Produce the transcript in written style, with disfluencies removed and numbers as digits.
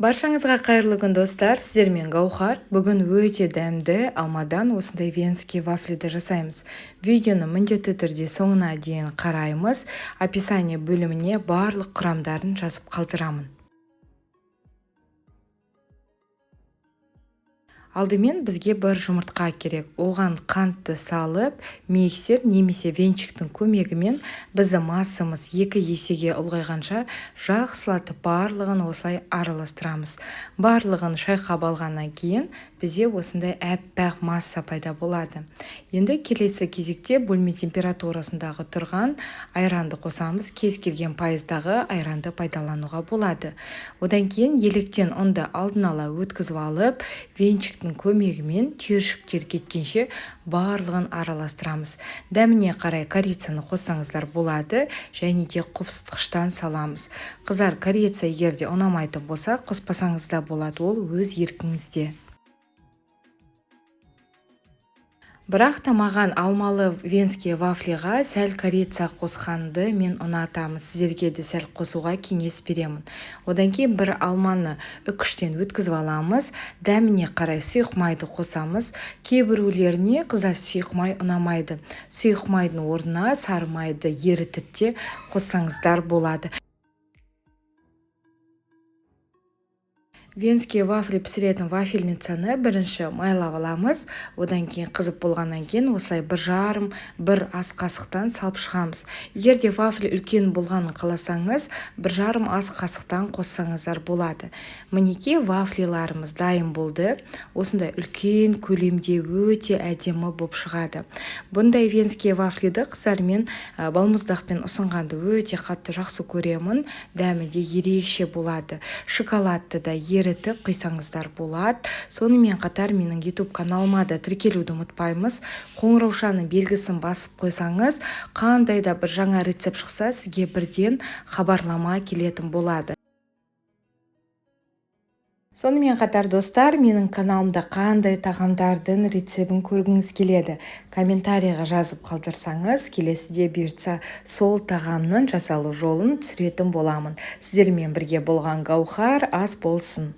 Баршаңызға қайырлы күн, достар! Сіздермен Гаухар. Бүгін өте дәмді алмадан осындай венский вафлиді жасаймыз. Видеоны міндетті түрде соңына дейін қараймыз. Описание бөліміне барлық құрамдарын жазып қалдырамын. Алдымен бізге бір жұмыртқа керек. Оған қантты салып, миксер немесе венчиктің көмегімен біздің массамыз 2 есеге ұлғайғанша жақсылатып барлығын осылай араластырамыз. Барлығын шайқап алғаннан кейін бізде осындай әппақ масса пайда болады. Енді келесі кезекте бөлме температурасындағы тұрған айранды қосамыз. Кез келген пайыздағы айранды пайдалануға болады. Одан кейін електен ұнды алдын ала өткізіп алып, венчик көмегімен түйіршіктер кеткенше барлығын араластырамыз. Дәміне қарай корицаны қоссаңыздар болады, және де қопсытқыштан саламыз. Қыздар, корица егер де ұнамайтын болса, қоспасаңыз да болады, ол өз еркіңізде. Бірақ та маған алмалы венский вафлиға сәл корица қосқанды мен ұнатамын. Сіздерге де сәл қосуға кеңес беремін. Одан кейін бір алманы үкіштен өткізіп аламыз. Дәміне қарай сұйық майды қосамыз. Кейбіреулеріне, қыздар, сұйық май ұнамайды. Сұйық майдың орнына сары майды ерітіп те қоссаңыздар болады. Венский вафли пісіретін вафельницаны бірінші майлап аламыз. Одан кейін қызып болғаннан кейін осылай 1,5-1 ас қасықтан салып шығамыз. Егер де вафли үлкен болғанын қаласаңыз, 1,5 ас қасықтан қоссаңыздар болады. Мінекей, вафлиларымыз дайын болды. Осындай үлкен көлемде өте әдемі болып шығады. Бұндай венский вафлиді қыздар мен балмұздақпен ұсынғанды өте қатты жақсы көремін. Дәмі де ерекше болады. Шоколадты да ерітіп құйсаңыздар болады. Сонымен қатар менің YouTube каналыма да тіркелуді ұмытпаймыз. Қоңыраушаның белгісін басып қойсаңыз, қандай да бір жаңа рецепт шықса, сізге бірден хабарлама келетін болады. Сонымен қатар, достар, менің каналымда қандай тағамдардың рецебін көргіңіз келеді? Комментарийға жазып қалдырсаңыз, келесіде бұйыртса сол тағамның жасалу жолын түсіретін боламын. Сіздермен бірге болған Гаухар, ас болсын.